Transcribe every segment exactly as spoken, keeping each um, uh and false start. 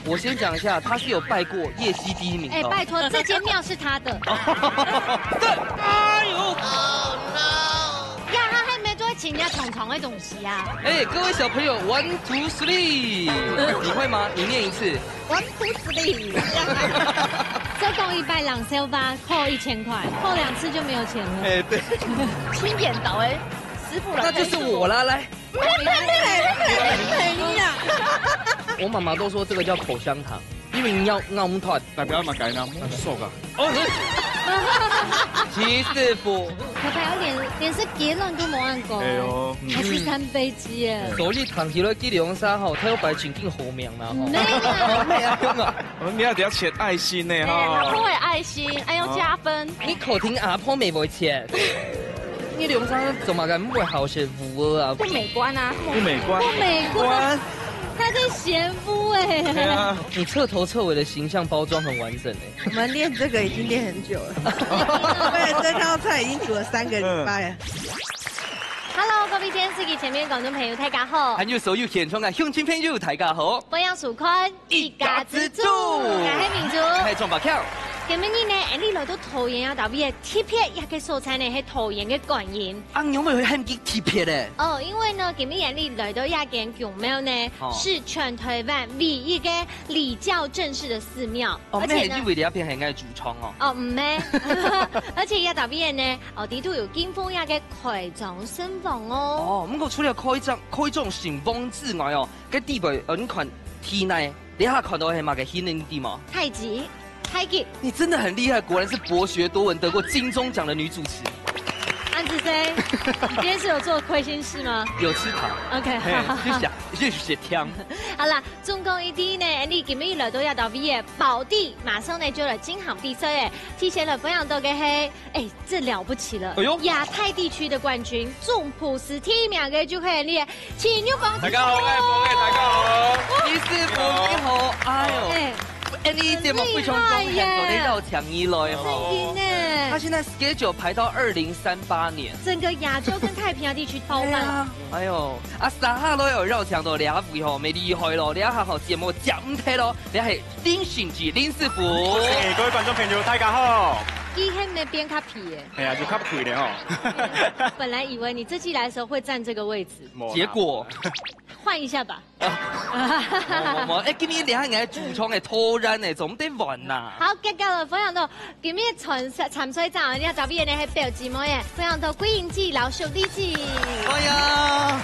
我先讲一下，他是有拜过业绩第一名的哦。哎，拜托，这间庙是他的。对，哎呦，呀，他还没做请人家闯闯的东西啊。哎，各位小朋友，one two three，你会吗？你念一次。One two three。再讲一拜冷笑话，扣一千块，扣两次就没有钱了。哎，对。亲眼倒哎，师傅了。那就是我啦，来。没有，没有。我妈妈都说这个叫口香糖，因为你要咬唔断。代表嘛，改呢，木索啊。哦，徐师傅，小朋友连连是结论都没按过，哎呦，嗯。还是三杯鸡耶。所以谈起来，这两三吼，他要摆情境好命啦吼。没有。没有用啊。我们明天得要写爱心呢哎，哈。老婆的爱心，哎呦加分。你口听阿婆没没钱。你两三怎么个不会好写五啊？不美观啊。不美观。不美观。他在嫌污哎。对啊。你彻头彻尾的形象包装很完整哎。我们练这个已经练很久了，为了这道菜已经煮了三个礼拜了。Hello，各位电视机前面观众朋友，大家好。还有所有现场的乡亲朋友，大家好。欢迎收看一家之煮。我是明珠。我是钟宝强。今日呢，俺俚来到桃园啊，特别特别一个所在呢，系桃园个观音。啊，有没有很特别的？哦，因为呢，今日俺俚来到这间宫庙呢，哦。是全台湾唯一个礼教正式的寺庙。 哦，而且呢，你以为你那片很爱主唱哦？哦，毋係。而且也特別呢，哦，裡肚有供奉一个開漳聖王哦。哦，不过除了開漳，開漳聖王之外哦，該地背，呃，你看地內，你還看到係麼个形呢？你知嗎？太極，太極。你真的很厲害，果然是博學多闻，得过金钟奖的女主持。安子生，你今天是有做亏心事吗？有吃糖。OK，嘿，好。就想，就想听。好啦， 总共一点呢，你今日來到這搭位个寶地，馬上呢就來進行比賽誒。提前來分享到个係，哎，這了不起了，哎呦，亞太地區的冠軍，總鋪師第一名个就係你个陳玉峰。大家好，我係峰哥，大家好。李師傅，你好。哎呦，哎，哎，你節目非常榮幸，很厲害耶。做得邀請你來吼。真的呢。他現在schedule排到二零三八年。整個亞洲跟太平洋地區包辦了。對啊。 哎呦，啊，這下來有邀請到這位吼，乜厲害咯，這下吼節目接毋忒咯，這係林信吉林師傅。哎，各位觀眾朋友，大家好。佢係毋係變較肥誒？哎呀，就較肥了吼。本來以為你這季來的時候會佔這個位置，無啦。結果換一下吧。無，無，無，哎，今日這下應該主唱个突然呢，總得玩吶。好，結果了，分享到 今日參賽，參賽者，你看這位呢係表姊妹誒，歡迎到桂英姐、老秀麗姐。哎呀，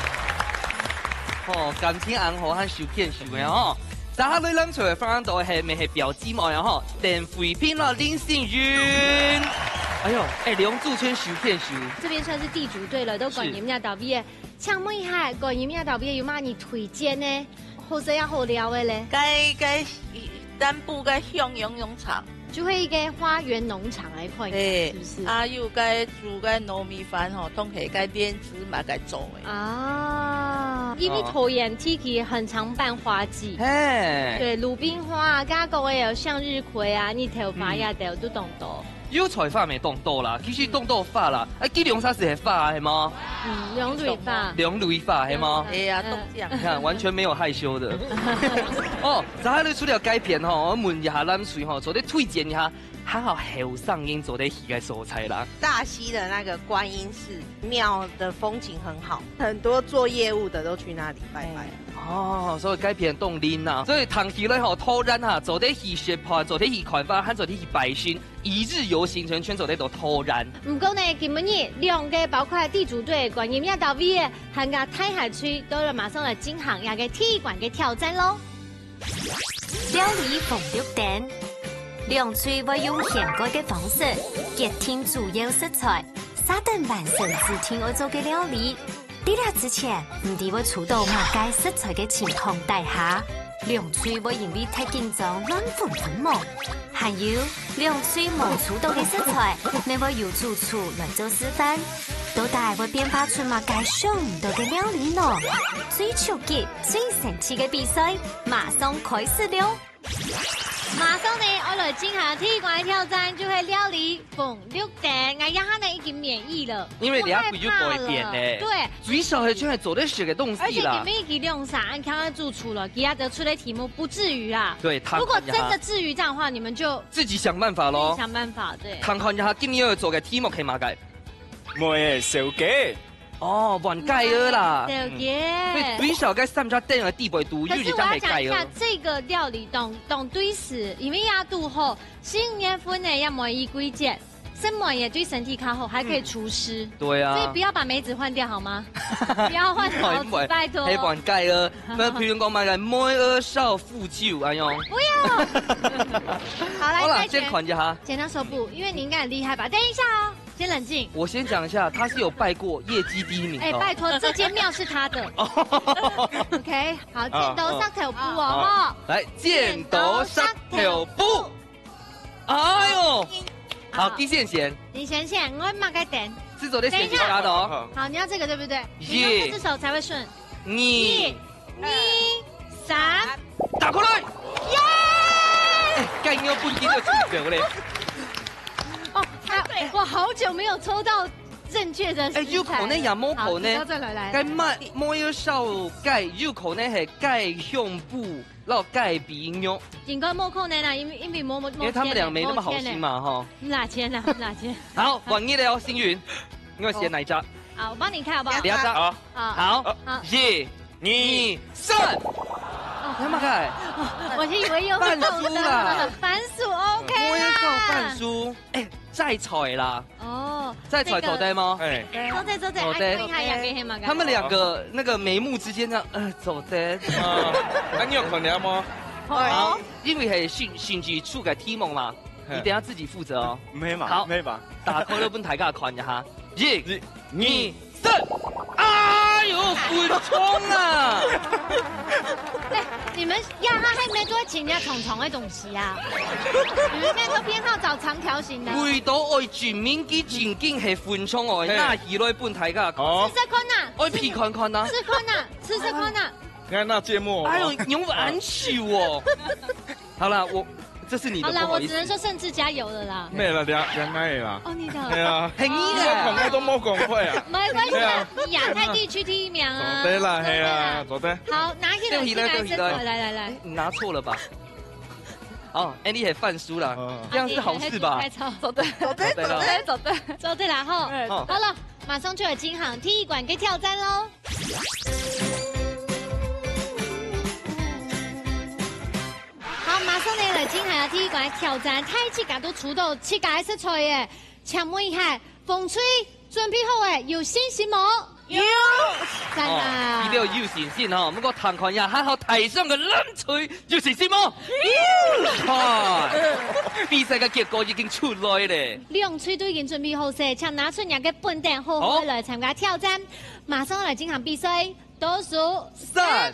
吼，感情恁好，還手牽手个吼。這下來攬手个歡迎到係，乜係表姊妹啊吼，鄧惠萍啦、林心云。哎呦，哎，兩組全手牽手。這邊算是地主隊了，都管你們家這位誒。 請問一下，觀音廟這位有麼个推薦呢？好食也好尞个咧？該，該南部个向陽農場。就係一個花園農場來看一下，對，是不是？啊，有該煮該糯米飯吼，同佢該蓮子嘛該做个。啊，因為桃園地區很常辦花季。嘿。對，魯冰花啊，剛剛講个有向日葵啊、日頭花呀，嗯，都有當多。 油菜花乜當多啦，其實當多花啦。啊，這兩儕係花係無？嗯，兩蕊花。兩蕊花係無？嗯，哎呀，嗯。當靚。你看，完全沒有害羞的。哦，這下你除了該片吼，我問一下藍水吼，做得推薦一下，還好後生人做得去个所在啦。大溪的那個觀音寺廟的風景很好，很多做業務的都去那裡拜拜。嗯。哦，所以該片當靈啊。所以談起來吼，桃園哈，做得去食飯，做得去看花，還做得去拜神。 一日遊行程全走得到桃園。毋過呢，今晡日兩個包括地主隊、觀音廟到位个，還有大溪隊，都要馬上來進行一個第一關个挑戰咯。料理紅綠燈，兩隊會用現改个方式，決定主要食材，續等完成指定愛做个料理。 在這之前，毋知會出到麼个食材个情況底下，兩隊會因為忒緊張亂紛紛忙。還有，兩隊無出到个食材，乜會由主廚來做示範，到底會變化出麼个想毋到个料理呢？最刺激、最生趣个比賽，馬上開始了！馬上呢，𠊎來進行第一關个挑戰，就係料理紅綠燈。𠊎這下呢已經免疫了，因為你還有改變呢。不害怕了。對。最少還全係做得食个東西啦。而且你們已經兩儕恁強个主廚了，其他得出个題目不至於啦。對，他如果真的至於這樣的話，你們就自己想辦法咯。自己想辦法，對。看看一下今日要做个題目係麼个。梅仔燒雞。 哦，換雞仔啦。對耶。所以最少該三隻燈个底背都有一隻係雞仔。可是我要講一下，這個料理當，當對時，因為也堵好，新年份呢也梅仔季節，食梅仔對身體較好，還可以除濕。嗯。對啊。所以不要把梅子換掉好嗎？不要換桃子，拜託。係換雞仔，該譬如講買個梅仔燒苦酒，哎喲。不要。好，來，好啦，再選。先看一下。剪刀手布，因為你應該很厲害吧？等一下哦。 先冷靜。我先講一下，他是有拜過業績第一名的哦。哎，拜託，這間廟是他的。哦。OK，好，啊，剪刀石頭布哦，啊，哈。來，剪刀石頭布。哎喲，好，好。你先選。你先選，𠊎麼个等。是做得選一下的哦。等一下。好，你要這個對不對？耶。你用這隻手才會順。 二、二、三，打開來！耶！哎，該你要分佢个出手咧。哦，啊，我好久沒有抽到正確的食材了。哎，有可能也無可能。好，剪刀石頭布，來，來。該梅，梅仔燒雞，有可能係雞胸脯，摎雞髀肉。應該無可能啊，因為，因為無，無，因為他們倆沒那麼好心嘛，無錢呢。哈。毋拿錢啊，毋拿錢。好，換你了哦，星雲，你要選哪一隻？好。好，我幫你看好不好？這隻。好。好。好，好。一、 二、三。哦。你看嘛，看。哦，我是以為又會中的。番薯啦。番薯，OK啦。我也找番薯。哎，摘菜啦。哦，摘菜做得嗎？哎。做得，做得，做得。哎，看一下，兩個黑馬。他們兩個那個眉目之間這樣，呃，做得。啊，那你有可能嗎？好，因為係新，新基礎个題目嘛，嘿。你等下自己負責哦。毋係嘛，好，毋係嘛。打開了分大家看一下。一、二、 三。哎喲，分蔥啊！哎，你們呀，他還沒做到請人家長長的東西啊？你們現在都偏好找長條形的。為到愛證明佢正經係分蔥哦，嘿。拿起來分大家看。哦。試試看吶。愛皮看看吶。試看吶，試試看吶。你看那芥末。哎喲，牛眼球哦。好啦，我 這是你的，好啦，不好意思。我只能說勝志加油了啦。沒啦，兩，兩個啦。哦，你的。對啊。很硬的。我講，我都沒講過啊。沒關係啊，對啊。你亞太地區第一名啊。對啦，對啦。嘿啊，做得。好，拿起來，對不起，對不起。來，來，來。哎，你拿錯了吧？哦，哎，你也犯輸了，哦。這樣是好事吧？哎，哎，哎，做得，做得，做得，做得，做得。做得啦，吼。哎。哦。好了，馬上就要進行第一關个挑戰囉。 好，馬上呢來進行第一關个挑戰，大自家都出到自家个食材耶。請問一下，紅隊準備好誒，有信心無？有。讚啊！哦，佢兜有信心吼，毋過聽看一下，還好台上个藍隊有信心無？有。看，比賽个結果已經出來咧。兩隊都已經準備好勢，請拿出若个本等，好好來參加挑戰。好。馬上來進行比賽，倒數三、三、二、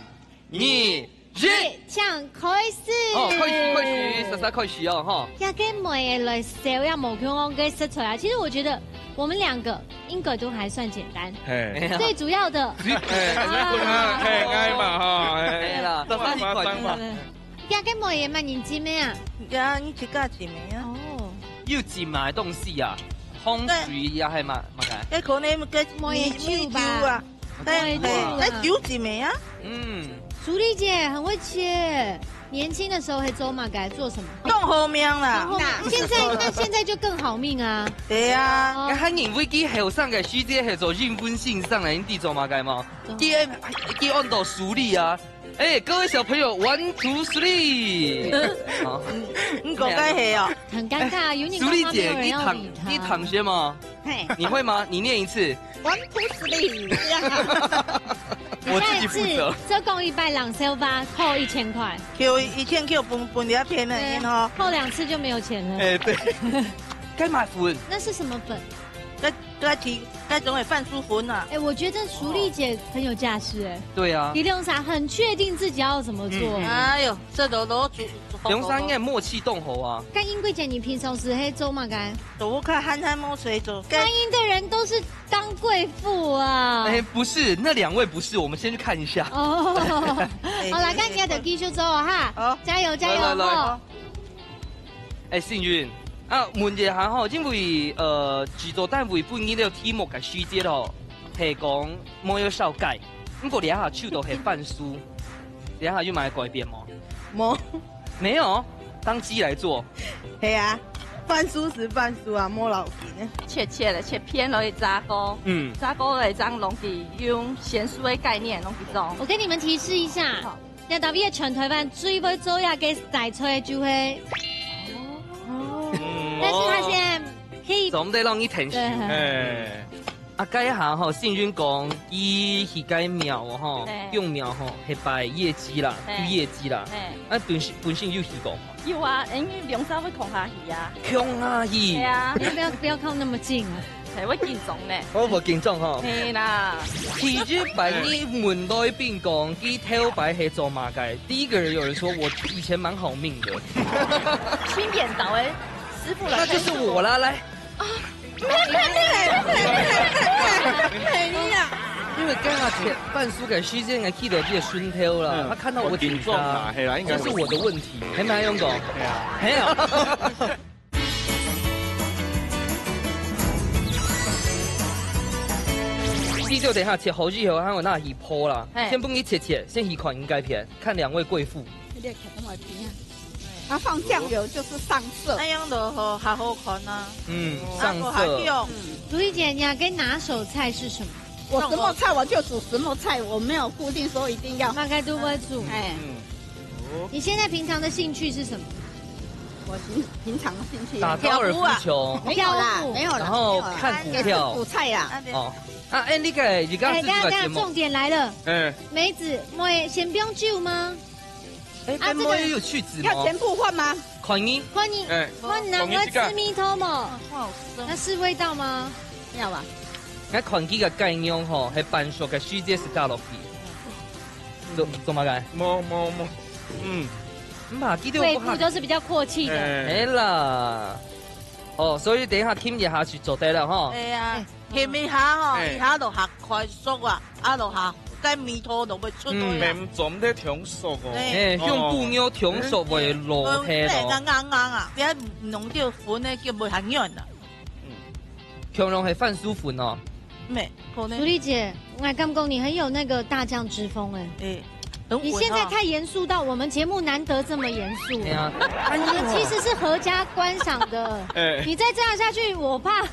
一，請開始。哦，開始，開始，煞煞開始哦，吼。這个梅仔來燒也無共樣个食材啊。其實我覺得我們兩個應該都還算簡單。嘿。最主要的，最，嘿，啊。嘿，𠊎嘛，吼，嘿。嘿啦，煞煞你看。對，對，對。這个梅仔麼人種个啊？呀，你自家種个啊。哦。有種麼个東西啊？風水也還嘛，麼个？該可能該梅仔酒吧。米，米酒啊。 哎，哎，哎，酒怎麼樣？嗯。淑麗姐很會切，年輕的時候還做麼个？做什麼？當好命啦。當好命。現在，那現在就更好命啊。對啊。哦。該還認為佢後生个時節係做英文先生來，你知做麼个無？做。佢，佢安到淑麗啊。哎，各位小朋友，one, two, three。好。嗯，你講該係哦。很尷尬，有你剛剛沒有人要理他。淑麗姐，你躺，你躺先嘛。嘿。你會嗎？你念一次。 One, two, three，這樣啊。我自己負責。你下一次再講一擺冷笑話，扣一千塊。扣一千，扣分，分你便宜吼。對，扣兩次就沒有錢了。哎，對。該麼粉？那是什麼粉？該，該提，該種的番薯粉啊。哎，我覺得淑麗姐很有架勢哎。對啊。你兩儕很確定自己要怎麼做。嗯。哎喲，這都，都煮，紅紅紅。兩儕應該默契當好啊。該英貴姐，你平常時係做麼个？都較閒閒無事做。該歡迎的人都是 當貴婦啊。哎，不是，那兩位不是，我們先去看一下。哦，好啦，該你就繼續做哈。好。加油，加油，來，來，來。吼。哎，幸運啊，問一下吼，因為呃，製作單位分你个題目个時節吼，係講無愛燒雞，毋過這下手到係番薯，這下有麼个改變無？無，沒有，當雞來做。係啊，番薯是番薯啊，無要緊。切切个，切片落去炸鍋，嗯，炸鍋个正攏去用鹹酥个概念攏去做。我跟你們提示一下，好那大衛全台灣最會做這个大菜就係，但是他現在可以總得讓你停手。對哎，啊，該下吼，幸運講，佢去該廟吼對，用廟吼，係拜夜雞啦，對有夜雞啦。哎，啊，本身本身有去過嘛？有啊，因為兩三會空下去啊。恐下去對。啊，你要不要不要靠那麼近啊？才會緊張呢。我無緊張吼。係啦，其實拜你問來賓講，佢頭擺係做麼个？第一個人有人說我以前蠻好命的。親眼到个師傅來，那就是我啦，來。係你啊，因為剛剛切番薯个時間，𠊎去到這个順頭啦，嗯他看到我緊張，我緊張啊，係啦，應該這是我的問題，還沒用講。哎呀，係啊。雞肉等一下切好以後，還有拿去泡啦，嘿先分佢切切，先去看應該片，看兩位貴婦。你看到我邊啊，啊，放醬油就是上色。那樣的好，還好看啊。嗯，啊上色。還香。朱麗姐，你个拿手菜是什麼？我什麼菜我就煮什麼菜，我沒有固定說一定要。大概都會煮。哎，你現在平常的興趣是什麼？我平平常的興趣打高爾夫球，沒有啦跳舞，沒有啦，然後沒有啦看股票也是煮菜啦。哦。啊，哎，你个，你剛哎，剛是這个節目等一下等一下，重，點來了，哎，梅子，妹先不用救嗎？哎，啊這个跟妹有去子要全嗎？部換嗎？看你，哎，換你拿過來吃米頭嘛？那是味道嗎？要吧？那看佢个雞肉吼，係半熟个時節係加落去。做做麼个？無無無，嗯，唔怕，佢都贵不怕。妇都是比較阔气的。哎，哎啦，哦，所以等一下聽一下就做得了哈。對啊，煸一下吼，哎一下就下快熟啊，啊就下，該味道就會出來嗯，啊。毋做得忒熟哦。哎哎，用布料忒熟會落下咯。硬硬硬啊，這弄到粉呢，就會很軟啊。強龍係番薯粉哦。咩，可能淑麗姐，我感覺你很有那個大將之風哎。哎，很穩哦。你現在太嚴肅到我們節目難得這麼嚴肅。對啊，我們其實是合家觀賞的。哎，你再這樣下去，我怕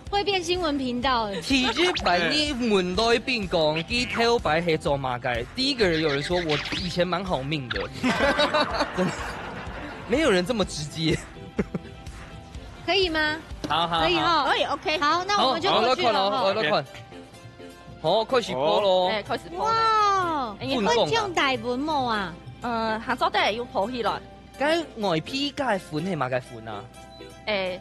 會變新聞頻道哎。其實擺你問來賓講，佢頭擺係做麼个？第一個人有人說我以前蠻好命的，真的，沒有人這麼直接。可以嗎？好好好，可以哈。可以，OK。好，那我們就好，過去了來看哦，哈。來看，好，開始播咯。哎，開始播。哇，哎，你分工啊會唱台文無啊？呃，下晝得有播起來。該外皮該粉係麼个粉啊？哎，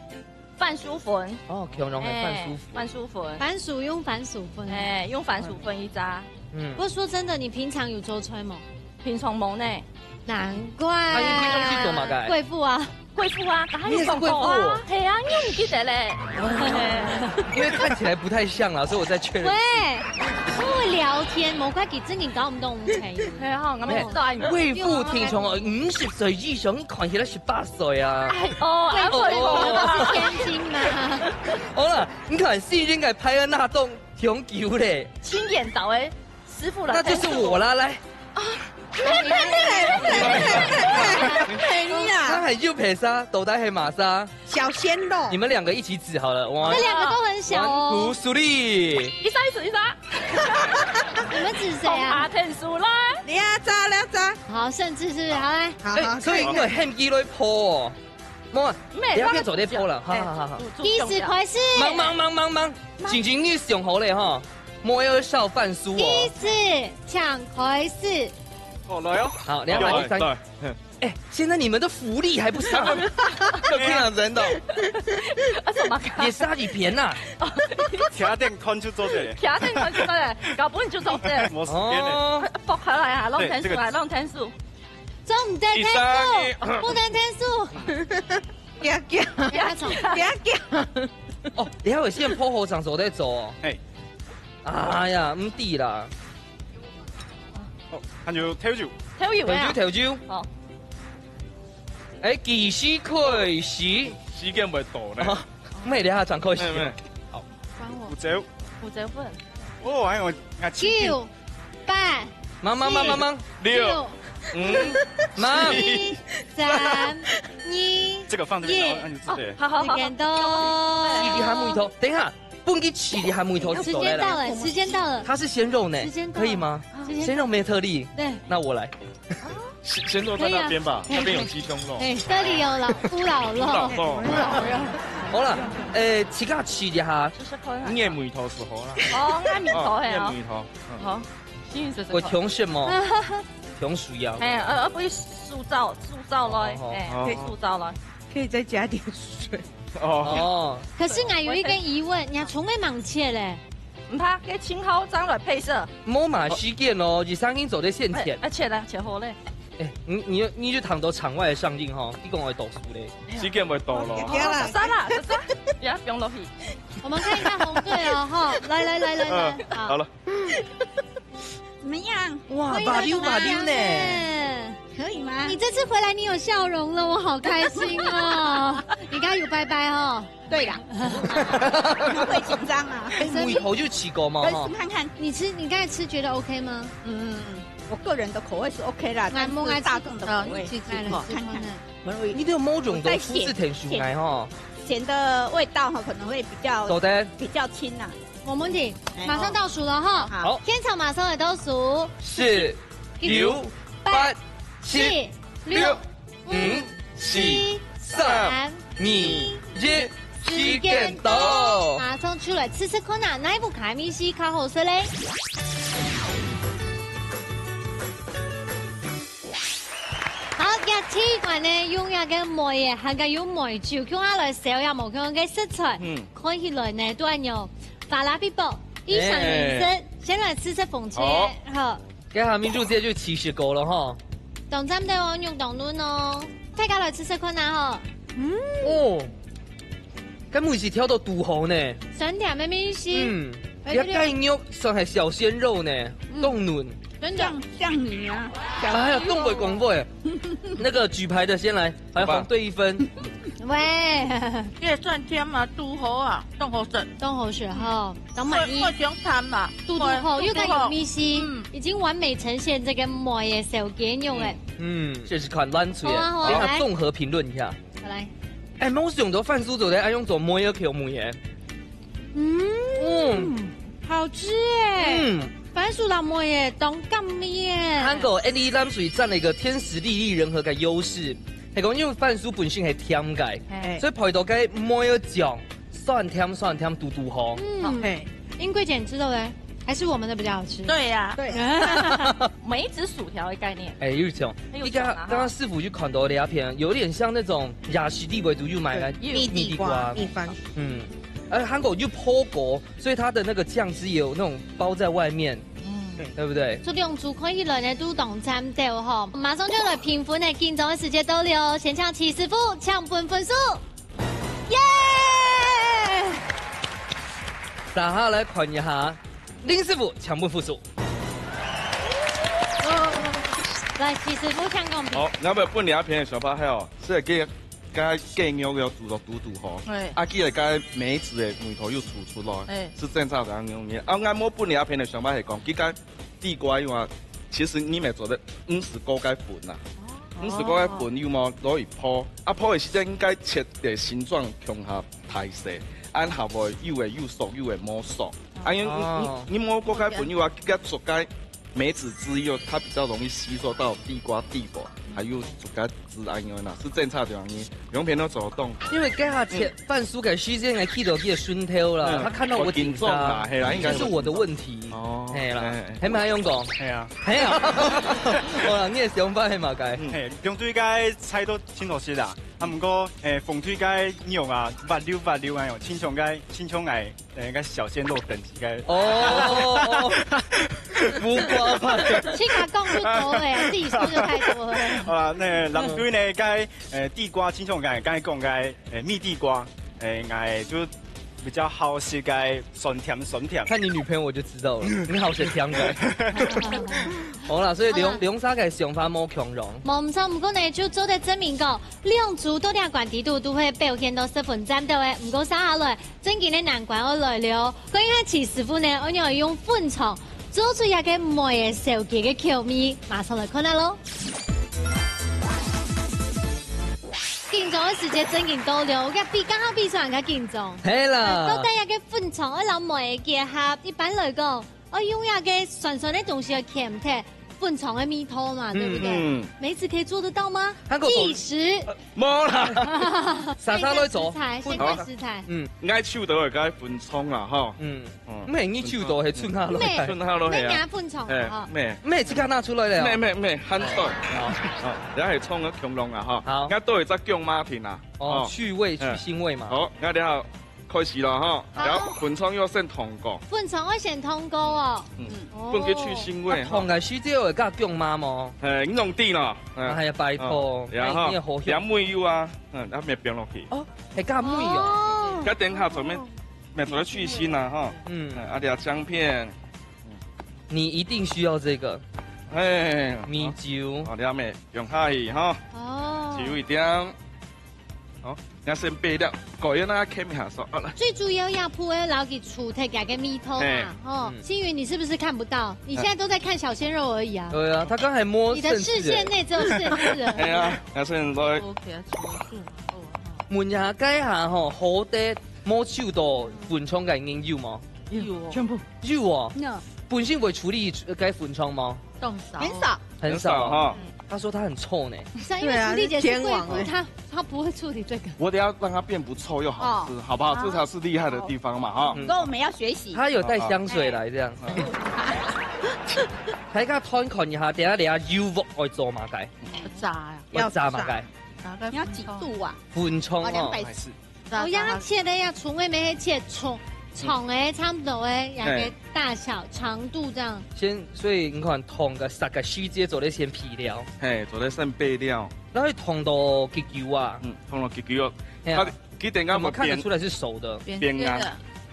番薯粉。哦，強龍係番薯哎，番粉。薯粉。番薯用番薯粉。哎，用番薯粉一隻。嗯不，過說真的，你平常有做菜嗎？平常無呢。難怪。那你平常是做麼个？貴婦啊。貴婦啊，還有廣告啊。你也是貴婦哦。係啊，你毋記得咧。因為看起來不太像啦，所以我在確認喂。，因為聊天，無怪佢真正搞毋懂我們朋友。係啊，我們知道啊。貴婦聽眾哦，五十歲以上，你看起來十八歲啊。哎哦，哎貴婦，你不是千金嗎？好啦，你看新人个排个那棟挺久咧，親眼到个師傅來。那就是我啦，來。係你啊，那還有陪啥？到底係麼啥？小鮮肉你。們兩個一起指好了，我這兩個都很小哦。 one two three。一三一四一三，你們指誰啊？天使來。你啊，扎了扎。好，甚至是好來。好好，哎，所以因為喊佢來破哦，無啊，咩你要變做得破了，好好好好。計時開始。忙忙忙忙忙，靜靜你想好了哈，莫要燒番薯哦計。時，請開始。哦，來哦。好，兩百一三。來，哎，現在你們的福利還不少，這樣人的，啊，什麼？也殺一遍呐。徛等看就做得了，徛等看就做得，搞不好你就做得。無時間了。哦，博客來啊，弄天使來，哎，這個做毋得天使，不能天使。行行不要吵。行行。哦，你還有現在破火場所在走哦。嘿。哎呀，毋知啦，哦，還有跳舞。跳舞啊跳舞。跳舞。好。哎，幾時開始？時間會到呢。啊，毋係，你下正開始。沒有，沒有。管我五。折。五折份。哦，還有，啊，九、八、慢慢慢慢慢，六，嗯，慢。七、三、二、這個放這邊，一然後按你自己。好好好。時間到。試一下梅頭，等一下，分佢試一下梅頭就時走來了。間到了，時間到了。它是鮮肉呢，時間到了可以嗎？時間到鮮肉沒有特例，對，那我來。先先做大大邊吧，可以啊那邊有雞胸肉。哎，這裡有老夫老肉。老肉。好了，呃，自家試一下。試試看啊。你的梅頭係好啦。哦，𠊎梅頭係哦。你的梅頭。嗯。好，幸運是會甜食嗎？甜食呀。哎，呃，呃，不會塑造，塑造來，好好哎，好可以塑造來。可以再加點水。哦，哦，可是我有一個疑問，你還從未盲切嘞？毋怕，該青蒿張來配色。無嘛時間哦，二三斤做得現切。哎，切啦，切好嘞。哎，你你你就躺到場外上映哈，你講我讀書嘞。時間會到咯。不要啦十三啦，十三，不要放落去。我們看一下紅隊哦，哈，來來來來來，嗯，好了。怎麼樣？哇，歡迎滑溜來到滑溜呢。南洋。可以嗎你？這次回來你有笑容了，我好開心哦。你剛剛有拜拜哦。對啦，會緊張啊。哎，梅頭就試過嘛哈可以試。看看。你吃，你剛才吃覺得 OK 嗎？嗯，我個人的口味是 OK 啦，但是大眾的口味吃哦，看看。你都有某種的膚質挺熟來哈。鹹的味道哈，可能會比較走的。比較輕啦。我們的哎馬上倒數了哈，好，現場馬上來倒數，四、九、八、七、四、六、六、五、四、三、二、一，時間到。馬上出來試試看啊，哪一部卡米西較好食嘞？好，這第一關呢，用這個梅仔，還有梅酒，共下來燒也無共樣个食材，嗯，看起來呢，都恁樣，花啦嗶啵，異常有色。先來試試紅隊，好，該下面就直接就試食過了哈。當讚个哦，肉當嫩哦，大家來試試看啊吼。哦，該梅子挑到堵好呢。酸甜个味緒，嗯，哎這个雞肉算係小鮮肉呢，嗯當嫩。真的。像你啊，哎呀，東北廣播哎，那個舉牌的先來，還有紅隊一分。喂，這个酸甜嘛，堵好啊，當好食。當好食吼，當滿意我，我想淡嘛，堵堵好，又當有味緒嗯，已經完美呈現這個梅个小鮮肉哎。嗯，試試看，爛嘴好啊好啊哎，等下來綜合評論一下。好來，哎，無想到番薯做得愛用做梅个口味哎。嗯，嗯好吃哎，嗯，番薯摎梅哎，當甘味哎。韓國Andy藍水佔了一個天時地利人和个優勢，係講因為番薯本身係甜个，哎，所以配到該梅个醬，酸甜酸甜堵堵好。嗯，嘿，英貴姐你吃的嘞，還是我們的比較好吃？對呀，對，梅子薯條的概念，哎，有像，很有一家像啊剛剛師傅就看到這片，有點像那種亞西地維都有賣个對蜜地瓜，蜜番薯。嗯，而韓國又泡過，所以它的那個醬汁也有那種包在外面，嗯，對不對？這兩組看起來呢，都當讚到吼。馬上就來評分呢，緊張个時間到了，先請徐師傅搶分分數。耶！大家來看一下，林師傅搶分分數。來，徐師傅搶公平。好，那麼本來片个想法係哦，係該該雞肉要煮到堵堵好，哎，啊，既然該梅子个味道又出出來，哎，係正常个樣个。啊，𠊎無本來片个想法係講，佢該地瓜因為其實你也做得五十個該粉啦，五十個該粉又無攞去泡，啊，泡个時間應該切个形狀共下大細，按下會有个有熟，有个無熟。啊，因為哦你你你無個該粉又啊，該熟該梅子汁又它比較容易吸收到地瓜地瓜，還有熟該汁安樣啦，係正常个樣呢，兩片都做得動。因為該下切番薯个時間還去到佢个順頭啦，嗯他看到我緊張緊張啦，係啦，應該這是我的問題。哦係啦哎，係毋係恁樣講？係啊，係啊，好啦，你个想法係麼个？係，兩隊个猜都清楚些啦。啊，毋過，誒，紅隊个肉啊，滑溜滑溜啊，親像个，親像个，誒，个小鮮肉等級个。哦，哦，無瓜派。去甲讲就多了，自己说就太多了。好啦，那藍隊呢，該，誒，地瓜，親像剛才剛才講个，誒，蜜地瓜，誒，𠊎就比較好食个酸甜酸甜。看你女朋友我就知道了，你好食甜个。好啦，所以兩，好啦。兩儕个想法無共樣。無毋著，毋過呢，就做得證明講，兩組到這關底肚都會表現到十分讚到个。毋過接下來，正經个難關愛來了哦。看一下徐師傅呢，愛仰般用粉腸做出一個梅个燒雞个口味，馬上來看下咯。 緊張个時節正經到了，這比剛剛比賽還較緊張。係啦。到底這個粉腸愛摎梅結合，一般來講，愛用這個酸酸个東西來牽忒粉腸个味道嘛，對不對？嗯。梅子可以做得到嗎？計時。無啦。煞煞來做。現代食材，現代食材。嗯。愛手著个粉腸啦，吼。嗯。 嗯。毋係你手著，係伸下來。毋係。伸下來係啊。毋係拿粉腸啊，吼。嘿，毋係。毋係，這個拿出來了。毋係，毋係，毋係，很短。好。好，這係蔥个共樣啊，吼。好。𠊎倒一隻薑嫲仔啊。哦，哦。去味，去腥味嘛。嗯。好，𠊎等下開始了，吼。好。然後粉腸要先燙過。粉腸愛先燙過哦。嗯。哦。分佢去腥味，啊，燙个時節會加薑嫲仔無？嘿，你弄定了。嗯。哎呀，拜託，哦。然後，哎，你也好香。然後梅油啊，嗯，然後梅放落去。哦，還加梅哦。哦。該等下準備 買出來去腥啊，吼。嗯。嗯，啊，這薑片。你一定需要這個。嘿，米酒。好，這梅用下去，吼。哦。酒一點。好，𠊎先備料，搞一下，𠊎揢一下手，好了。最主要要鋪个，然後給除掉這個味道嘛，嘿。吼。嗯。星雲，你是不是看不到？你現在都在看小鮮肉而已啊。對啊，他剛才摸你的視線內只有四隻而已。哎呀，𠊎先來。OK，啊，除掉，哦，好。問一下，該下吼，好得 無收到粉腸个人有無？有哦。全部。有哦。有。本身會處理該粉腸嗎？當少。很少。很少哦。很少哈。嗯。他說他很臭呢。是啊，因為對啊，福利姐是貴婦，是天王欸。她，她不會處理這個。我得要讓它變不臭又好吃，哦。好不好？好。這才是厲害的地方嘛，哈。嗯。不過我們要學習。他有帶香水來這樣。嗯。還要看一下，等下，等下油鑊愛做麼个？炸呀。愛炸麼个？要炸該粉腸。你要幾度啊？粉腸哦。哦，兩百四。 哦，這樣切个呀，蔥个乜係切長，長个差不多个，這個大小、長度這樣。先，所以你看，燙个、煠个時節做得先備料。嘿，做得先備料。然後燙到幾久啊？嗯，燙到幾久啊？嘿啊。佢，佢等下會變，怎麼看得出來是熟的？變硬，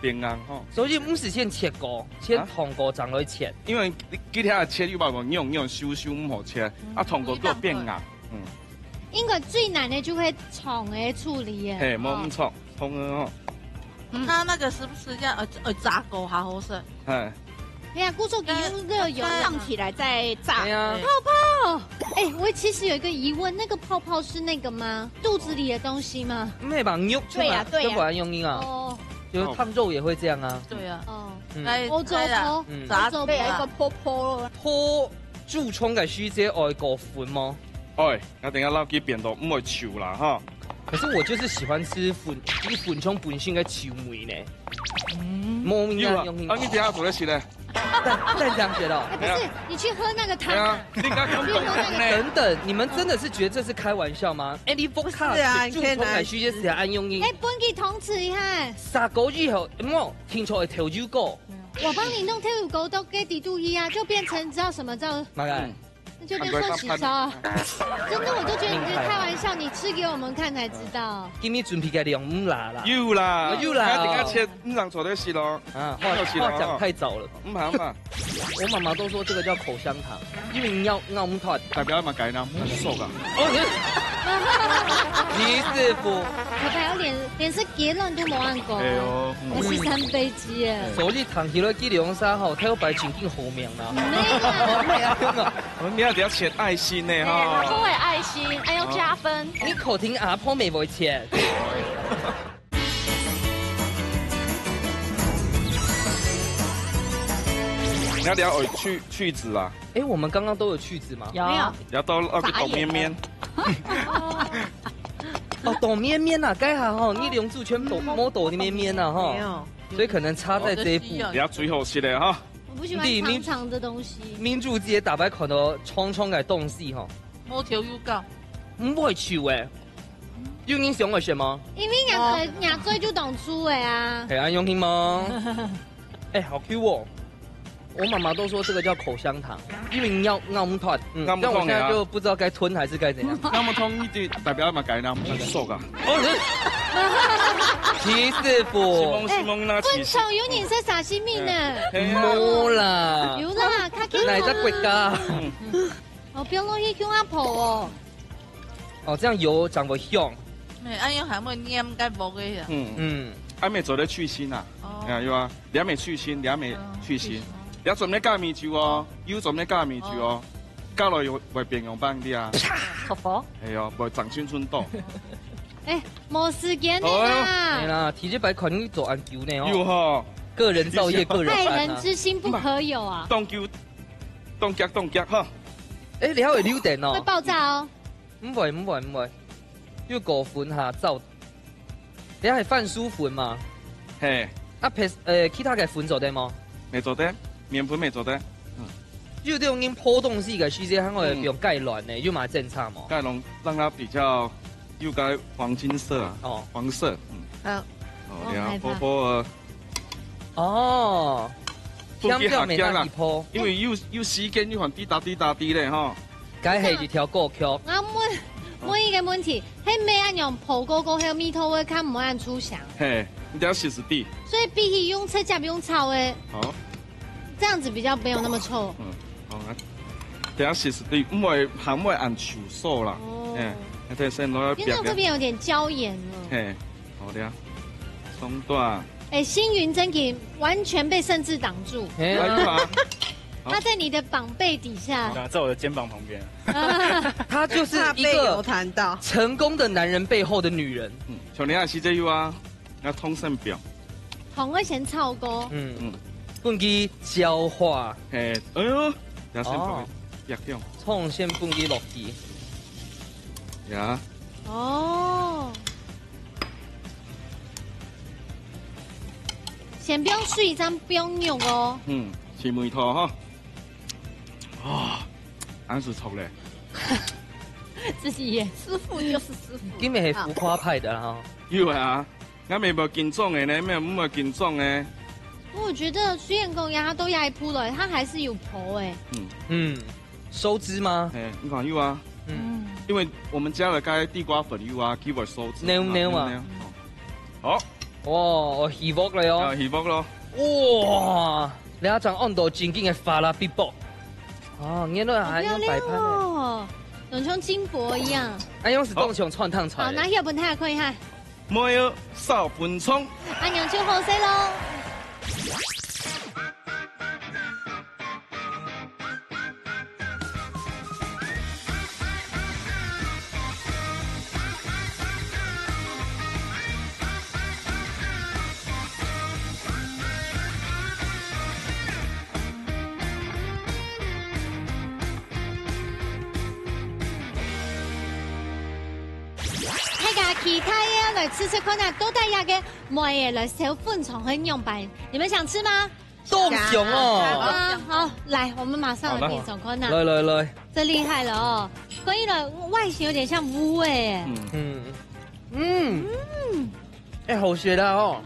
變硬吼。所以毋使先切過，先燙過正來切。啊？因為你，你等下切，你把它用，用修修毋好切，嗯，啊，燙過就變硬。嗯。 應該最難个就係腸个處理耶。嘿，無毋著，腸个哦。嗯。它那個是不是要，呃，呃，炸過較好食？嘿。哎呀，故所佢用熱油。要燙起來再炸。哎呀。泡泡。哎，我其實有一個疑問，那個泡泡是那個嗎？肚子裡的東西嗎？毋係吧，肉出來，對呀，對呀。就不然用力啊。哦。就是燙肉也會這樣啊。對啊。哦。嗯。來，歐洲泡，來啦，嗯。炸，歐洲泡。對啊，一個泡泡咯。泡豬腸个時節愛過粉嗎？愛。 𠊎等下摎佢變到毋會臭啦，哈。可是我就是喜歡吃粉，以粉腸本身个臭味呢。嗯。無名有啊，啊，你等下做得食咧。但，但這樣子哦。哎，不是，你去喝那個湯啊。哎呀，你剛剛講呢。等等，你們真的是覺得這是開玩笑嗎？哎，你不怕不是啊，你可以拿來吃。豬腸个時節係恁樣个？哎，分佢通吃一下。煠過以後，莫，聽說會豆油膏。我幫你弄豆油膏到該底肚去啊，就變成知道什麼叫麼个？嗯。 那就變成洗燒啊。真的，我就覺得你在開玩笑，你吃給我們看才知道。今日準備个量毋罅啦。有啦，有啦哦。等下切，你讓做得食咯。啊，話，要食咯，話講太早了。毋怕，毋怕。我媽媽都說這個叫口香糖，因為你咬，咬毋斷。代表麼个呢？毋熟啊。哦，你，徐師傅。爸爸有連，連食結論都無恁講。哎喲，嗯。那是三杯雞耶。所以談起來，這兩儕吼，頭擺正經好命啦。沒有。沒有。 我們明天要切愛心呢，哈。哎，阿婆的愛心，哎喲，加分。你確定阿婆乜會切？你要不要有去，去籽啊？哎，我們剛剛都有去籽嗎？有。沒有。要到那個抖綿綿。哦，抖綿綿啊，該下吼，你兩組全部都，嗯。無抖綿綿啊，吼。沒有。所以可能差在這一步。我的需要。你要最好吃的哈。 我不喜歡長長的東西。明珠姐逐擺看到長長个東西吼，無臭又高。毋會臭欸，有人想愛食嗎？因為若，哦。呃，若嘴就當臭欸啊。係恁樣形嗎？哎，好Q哦。我媽媽都說這個叫口香糖，因為你咬，咬毋斷。嗯，咬毋斷啊。但我現在就不知道該吞還是該怎樣。咬毋斷一定代表麼个呢？不熟啊。哦，是徐師傅。西蒙，西蒙那其實。哎，分享有人食沙西米呢。嗯，係啊。無啦。有啦，較緊。哪一個國家？嗯。哦，放落去放阿婆哦。哦，這樣油才會香。哎，恁樣還會黏該鑊个呀。嗯。嗯。啊，愛做得去腥啊。哦。啊，有啊。 你還愛去腥，你還愛去腥。哦，去腥。你愛準備加米酒哦，又準備加米酒哦，哦。加落去會變樣般个啊。好火。哎喲，會長青春痘。哎，無時間了啦。哎喲。哎啦，提這擺款你做恁久呢哦。有吼。個人造業，個人班啊。害人之心不可有啊。動久，動腳，動腳哈。哎，你還會留電哦。會爆炸哦。 毋會，毋會，毋會，又過分哈，燥。等下係番薯粉嘛。嘿。啊，配，呃，其他个粉做得無？無做得，麵粉無做得。嗯。有這種人泡東西个時節，還會用蓋卵呢，嗯。有嘛正常無？蓋卵讓它比較有個黃金色啊，哦。黃色，嗯。好。哦，我害怕。然後泡泡啊。哦。不要下驚啦，香料沒辦法泡。因為有，有時間又還滴答滴答滴咧吼。 該係一條歌曲。啊，問，問一個問題，係毋係恁樣泡過過後，味道會較毋會恁出香？嘿，你等下試試滴。所以比起用直接用炒个，好。這樣子比較沒有那麼臭。嗯，好，來。等下試試滴，毋會，還毋會恁臭餿啦。哦。嘿，那再先落去煸煸。因為這邊有點椒鹽了。嘿，好的啊。蔥段。哎，星雲真的完全被甚至擋住。嘿啊。哎，有啊。 他在你的膀臂底下。啊，在我的肩膀旁邊。她就是一個怕被油彈到。成功的男人背後的女人。嗯，像你也是這樣啊，要通順表。糖會先炒過。嗯。嗯。分佢焦化。嘿，哎喲，要先放哦。一點。蔥先分佢落去。呀。哦。 先放水，正放肉哦。嗯，試味道哈。啊，恁係熟咧。自己也。師傅就是師傅。今日係浮誇派的啦哈。有啊，𠊎乜無緊張个呢，乜無緊張个。我覺得雖然講佢都壓一鋪了，它還是有泡欸。嗯。嗯。 收汁嗎？嘿，你看有啊。嗯。因為我們加了該地瓜粉有啊，佢會收汁。溜溜啊。溜溜，哦。好。哇，起鑊了喲。啊，起鑊咯。哇，你這張按到正經个法拉比博。哦，原來還用擺盤个。好漂亮哦，像金箔一樣。哎，用是當像串燙菜。好，拿起來分大家看一下。 妹仔燒粉腸。恁樣就好勢咯。大家期待个來試試看啊，到底這個妹仔來燒粉腸係仰般？你們想吃嗎？當想哦。啊，好，來，我們馬上來品嚐看啊。好的。來，來，來。這厲害了哦，看起來外形有點像烏欸。嗯。嗯。嗯。 哎，好食啦吼，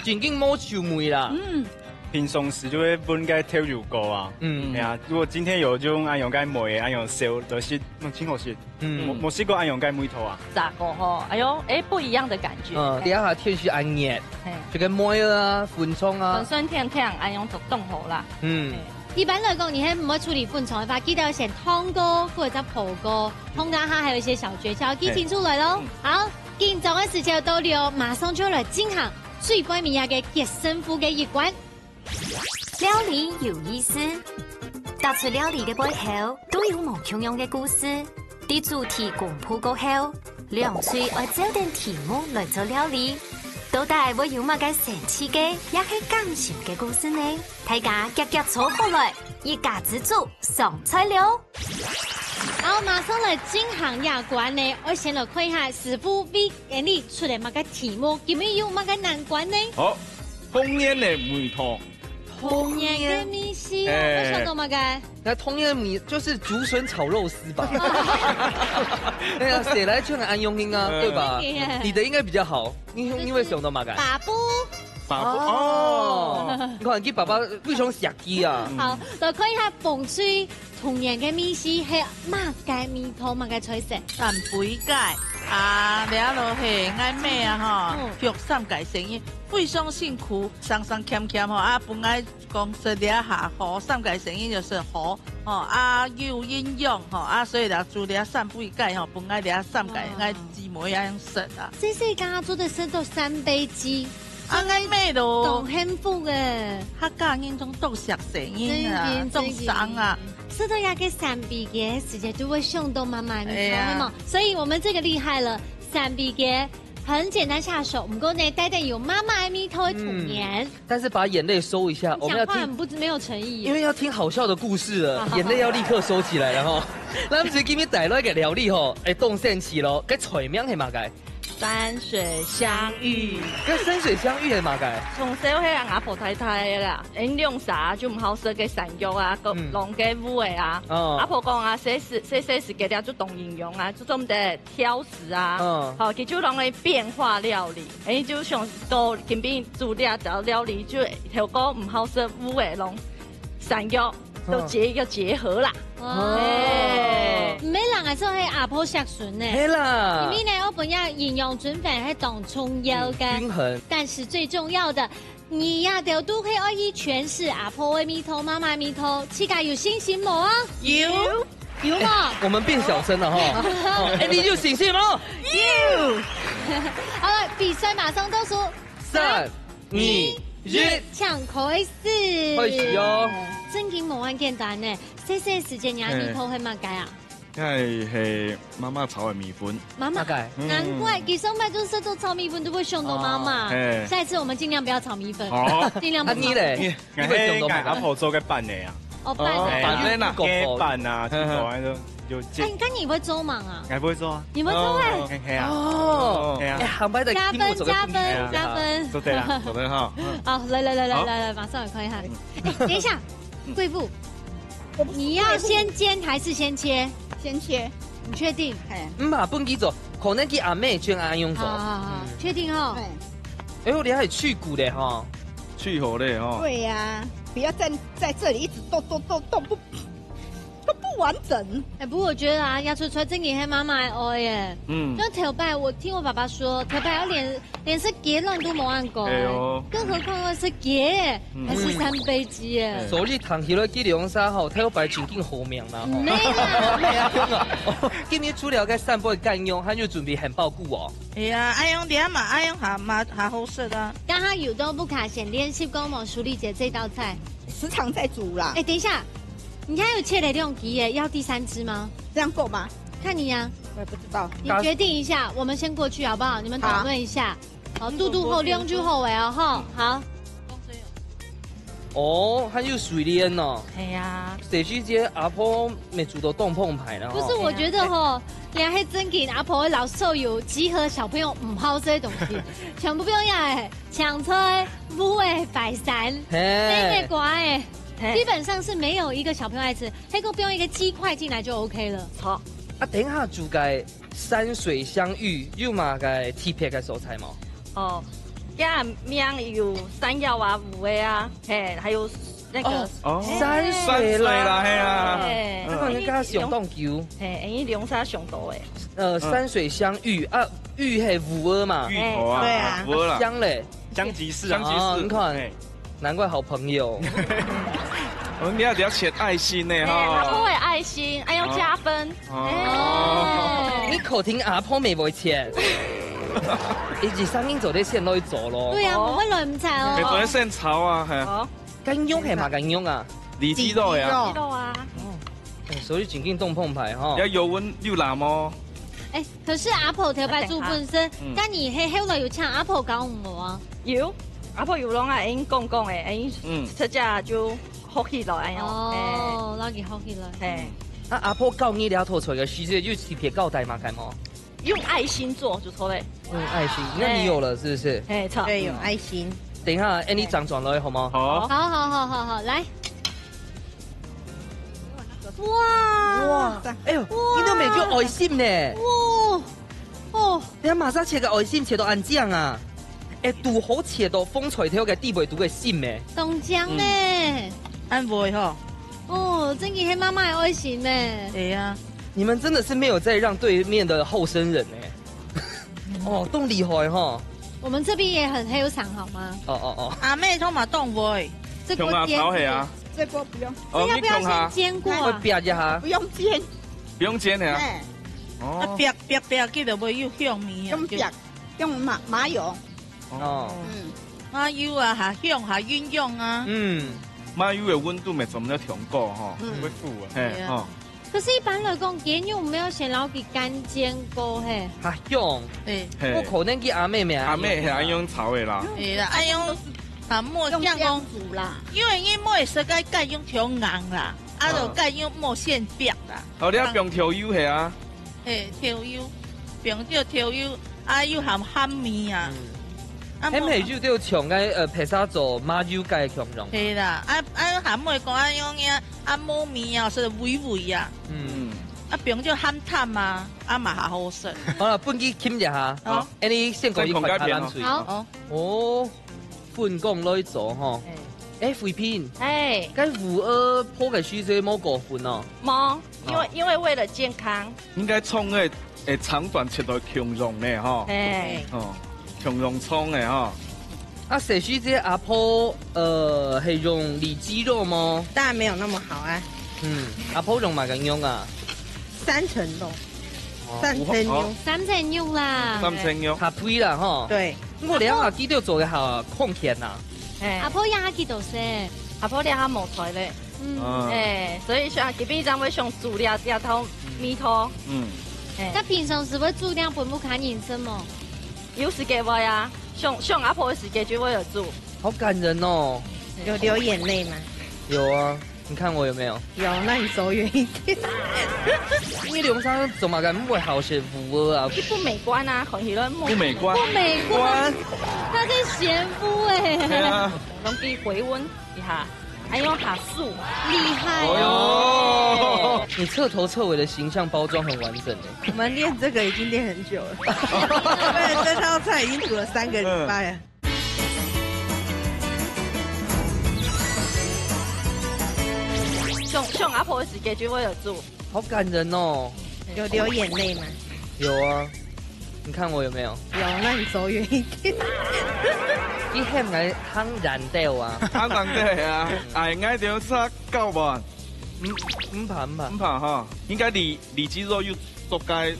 正經無臭味啦。嗯。平常時就會搵該豆油膏啊。嗯。哎呀，如果今天有就用恁樣个妹仔，恁樣燒，就係，嗯，真好食。嗯。無，無試過恁樣个味道啊。炸過吼，哎喲，哎，不一樣的感覺。嗯，這下天氣恁熱，嘿。這個妹仔啊，粉腸啊。酸酸甜甜，哎喲，就當好啦。嗯。嘿。一般來講，你還毋會處理粉腸个話，記得要先燙過或者泡過，燙過它還有一些小訣竅，記清楚來咯。嘿。嗯。好。 緊張个時節到了，馬上就來進行最背尾个決勝負个一關。料理有意思，逐出料理个背後都有無共樣个故事。在主題公布過後，兩隊愛照等題目來做料理，到底會有麼个神奇个，也係感人个故事呢？大家遽遽坐好來，一家之煮上菜了！ 好，馬上來進行這關呢，愛先來看一下師傅為𠊎俚出了麼个題目，今晡日有麼个難關呢？好，童年个味道。童年个味緒，哎。會想到麼个？那童年的味就是竹筍炒肉絲吧？對啊，誰來就很安用心啊，嗯。對吧？對呀。你的應該比較好，你，你會想到麼个？爸爸。爸爸哦，你看佢爸爸非常惜佢啊。好，來看一下紅隊童年个味緒係麼个味道，麼个菜色？三杯雞啊，這就係𠊎姆啊吼，嗯。畜三个細人，非常辛苦，生生撿撿吼，啊，分𠊎講食這下吼，三个細人就食好吼，啊，有營養吼，啊，所以就煮這三杯雞吼，分𠊎這三个，哦。𠊎姊妹也食啊。細細个做得食到三杯雞。 啊，𠊎姆咯。當幸福欸。客家人種多惜細人啊，真的，種生啊。真的。食到這个三杯雞个時節，就會想到媽媽，你知道嗎？哎呀。所以我們這個厲害了，三杯雞很簡單下手，毋過呢，帶點有媽媽的味道的童年。嗯，但是把眼淚收一下，我們要聽，你講話很不，沒有誠意耶。因為要聽好笑的故事了，好，好，好。眼淚要立刻收起來了吼。咱毋係今日帶來个料理吼，哎，當神奇咯，該菜名係麼个？ 山水香芋。該山水香芋係麼个？從小係阿婆大大个啦，𠊎兩儕就毋好食个山藥啊，个，嗯。弄个芋仔啊。哦。阿婆講啊，細細，細細時節了就當營養啊，就做毋得挑食啊。嗯。吼，佢就弄个變化料理，𠊎就想到今晡日煮這道料理，就透過毋好食芋仔，弄山藥，都結一個結合啦。嗯。 哦。嘿。毋係人个，所以阿婆惜孫呢。係啦。因為呢，我本來營養均衡係當重要个。嗯，均衡。但是最重要的，你呀，都都可以愛去詮釋阿婆个味道、媽媽个味道，自家有信心無啊？有。有無？我們變小聲了哈。哦，哎，你有信心嗎？有。好了，比賽馬上倒數。三、二、一。請開始。開始哦。正經無恁簡單呢。 細細時節，你个味道係麼个啊？該係媽媽炒个米粉。媽媽，大概。難怪，嗯。佢上擺就食到炒米粉都會想到媽媽。哦。嘿。下一次我們盡量不要炒米粉。好。盡量不炒。啊，你咧？你，你會想到麼个？𠊎阿婆做个粄仔啊。哦，粄仔。哦，粄仔啦。粄仔啊，嘿，嘿。這種就，就，哎，你看你會做嗎啊？𠊎會做啊。你會做哎？哦，嘿，嘿啊。哦。嘿啊。哎，下擺再加分，加分，加分。做得啦，做得哈。嗯。好，來，來，來，來，好。來，來，馬上來看一下。嗯。哎，等一下，貴婦， 你要先煎還是先切？先切。你確定？哎。嗯嘛，分佢做，可能佢阿姆就恁樣做。好，好，好，嗯。確定哦？哎。哎喲，你還有去骨的哈。去骨的哈。對呀，不要在，在這裡一直動，動，動，動不，都不完整。哎，不過我覺得啊，壓出出來真的還蠻蠻哦耶。嗯。就頭擺，我聽我爸爸說，頭擺要連 連食雞卵都無恁過欸，哎喲。更何況愛食雞欸，嗯。還係三杯雞欸。嗯。所以聽起來，佢兩儕吼，頭擺正經好命啦吼。毋係啦。毋係啊，哦，今日除了該三杯雞肉，還有準備杏鮑菇哦。哎呀，恁樣點嘛，恁樣還嘛，還好食啊。剛剛有都不卡先練習過無？淑麗姐這道菜。時常在煮啦。哎，等一下，你還有切了兩支耶，要第三支嗎？這樣夠嗎？看你呀。我也不知道。你決定一下，我們先過去好不好？你們討論一下。好。 好，肚肚好，量就好欸哦，吼，好。哦，還有水蓮哦。係啊。細時節阿婆乜煮到當豐沛呢，吼。不是，我覺得吼，也係正經阿婆个老手有集合小朋友毋好食个東西，全部不用要欸，青菜、芋仔、白飯、嘿。青个瓜欸，嘿。基本上是沒有一個小朋友愛吃，那個不用一個雞塊進來就OK了。好。啊，等一下煮个 山水香芋有麼个特別个所在無？哦，佢个名有山藥啊、芋仔啊，嘿，還有那個，哦，哦。山水啦。山水啦，嘿啊。嘿。這個應該想當久。嘿，因為龍沙想到欸。呃，嗯。山水香芋啊，芋係芋仔嘛。芋頭啊，嘿。對啊。芋仔啦。香咧。香吉士啊。香吉士。哦，你看。嘿。 難怪好朋友。我們要了解愛心呢，哎，哈。阿婆个愛心，哎，要加分。哦。哎。你可聽阿婆乜會切。一直聲音做得先來做咯。對啊，哦。我會亂猜哦。你做得先炒啊，嘿。好。該肉係麼个肉啊？里肌肉呀。里肌肉啊。哦。哎，所以正經當豐沛哈。要油溫又辣麼？哎， 可是阿婆頭擺煮本身，嗯。該你係後來有請阿婆教你無啊？有，阿婆有摎𠊎講講欸，欸，嗯。自家就學起來，哎喲，哦，哎。摎佢學起來。嘿。啊，阿婆教你這道菜个時節，有特別交代麼个無？用愛心做就著咧。用愛心，那你有了是不是？嘿，著。對，有愛心。等一下，哎，你掌轉來好嗎？好。好，好，好，好，好，來。 哇！哇！哎喲，哇！你都無就愛心呢。哇！哦。你看馬上切个愛心，切到恁靚啊！哎，堵好切到風吹頭个地位堵个心咩？當靚呢。嗯。恁會吼。哦，真个係媽媽个愛心呢。對啊。你們真的是沒有在讓對面的後生人呢。哦，當厲害哈。我們這邊也很黑場，好嗎？哦，哦，哦。阿妹通嘛當會。這鍋煎煮。像啊，炒係啊。這鍋不用。哦，這要不要先煎過啊？你看哈。會煸一下。不用煎。不用煎的啊。哎。哦。啊，煸，煸，煸，佢就會有香味啊。用煸，用麻，麻油。 哦。嗯。麻油啊，下香下營養啊。嗯。麻油个溫度乜做毋得忒高吼。嗯。會苦啊。嘿，對啊。吼。可是一般來講，雞肉毋係愛先摎佢乾煎過嘿？下香。對。嘿。無可能佢阿妹咩？阿妹係恁樣炒个啦。對啦，恁樣，啊，莫像講，用這樣煮啦。因為佢毋係該雞肉忒硬啦，啊，就雞肉莫先煸啦。哦，你愛放調油係啊？ 嘿，調油，放少調油，啊，又含鹹味啊。嗯。啊，係毋係有兜像該，呃，披薩做麻油雞个共樣？係啦，啊，啊，含妹講啊，用个啊，無味啊，係微微啊。嗯。啊，放少鹹淡啊，啊嘛較好食。好了，分佢浸一下。好。哎，你先講一款下冷水。好。哦。 哦，分工來做吼。哎。哎，慧萍，哎。該芋仔烰个時節無過分哦。無，因為，哦。因為為了健康。應該蔥个，誒，長短切到共樣呢吼。哎。哦，共樣蔥个吼。啊，細時節阿婆，呃，係用里肌肉無？當然沒有那麼好啊。嗯，阿婆用麼个肉啊？三層肉。哦，三層肉。哦。三層肉啦。三層肉。較肥啦吼。對。 毋過你阿姊都做个好康健吶。哎。阿婆也幾多歲？阿婆這下無在咧。嗯。啊。哎，所以想，今晡日正會想煮這，這道味道。嗯。哎。該平常時會煮這分屋下人食無？有時節會啊，想，想阿婆个時節就會有煮。好感人哦。有流眼淚嗎？有啊。 你看我有沒有？有，那你走遠一點。你兩儕做麼个毋會好食芋仔啊？佢不美觀啊，看起來無。不美觀。不美觀。觀。他在嫌污欸。對啊。攏去回溫一下，還有下手。厲害哦。哎喲。你徹頭徹尾的形象包裝很完整欸。我們練這個已經練很久了。對，這道菜已經煮了三個禮拜了。嗯。 想，想阿婆个時節就會有煮。好感人哦。有流眼淚嗎？有啊，你看我有沒有？有，那你走遠一點。你喊來喊難掉啊。喊難掉啊，哎，𠊎就差搞完。毋，毋怕，毋怕。毋怕哈，應該你 里肌肉又做該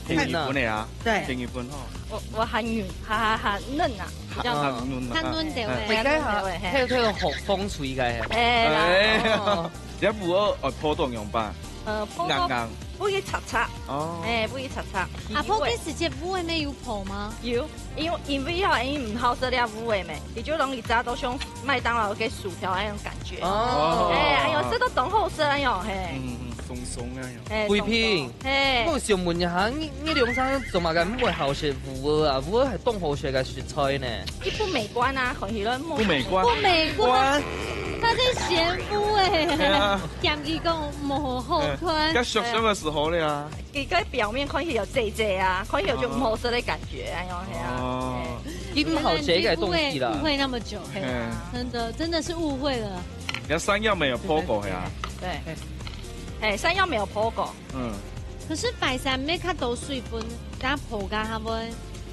便宜分个啊，對。便宜分吼。我，我還軟，還，還，還嫩啊，比較嫩。較嫩點欸。哎，該下，還有，還有好風吹个。哎啦。哎呀，哦。你芋仔愛烰到仰般？呃，烰到，硬硬。不會脆脆。哦。哎，不會脆脆。阿婆，該時節芋仔有烰嗎？有。 因為，因為啊，因為毋好食了芋仔咩，佢就容易炸到像麥當勞个薯條那種感覺。哦。哎，哎喲，食到當好食哎喲，嘿。嗯，嗯，鬆鬆那樣。嘿，慧萍，鬆鬆，嘿。我想問一下，你，你兩儕做麼个毋會好食芋仔啊？芋仔係當好食个食材呢。佢不美觀啊，看起來無，不美觀。不美觀。觀。他在嫌污欸。對啊。嫌佢講無好看。嗯，該熟熟个時候咧啊。 佢个表面看起來有膩膩啊，看起來就毋好食个感覺，哎喲，係啊。哦。嘿。佢毋好食个東西啦。誤會那麼久，嘿。嗯。真的，真的是誤會了。你看山藥沒有烰過，係啊。對。嘿，山藥沒有烰過。嗯。可是白山乜較多水分，加烰加下會，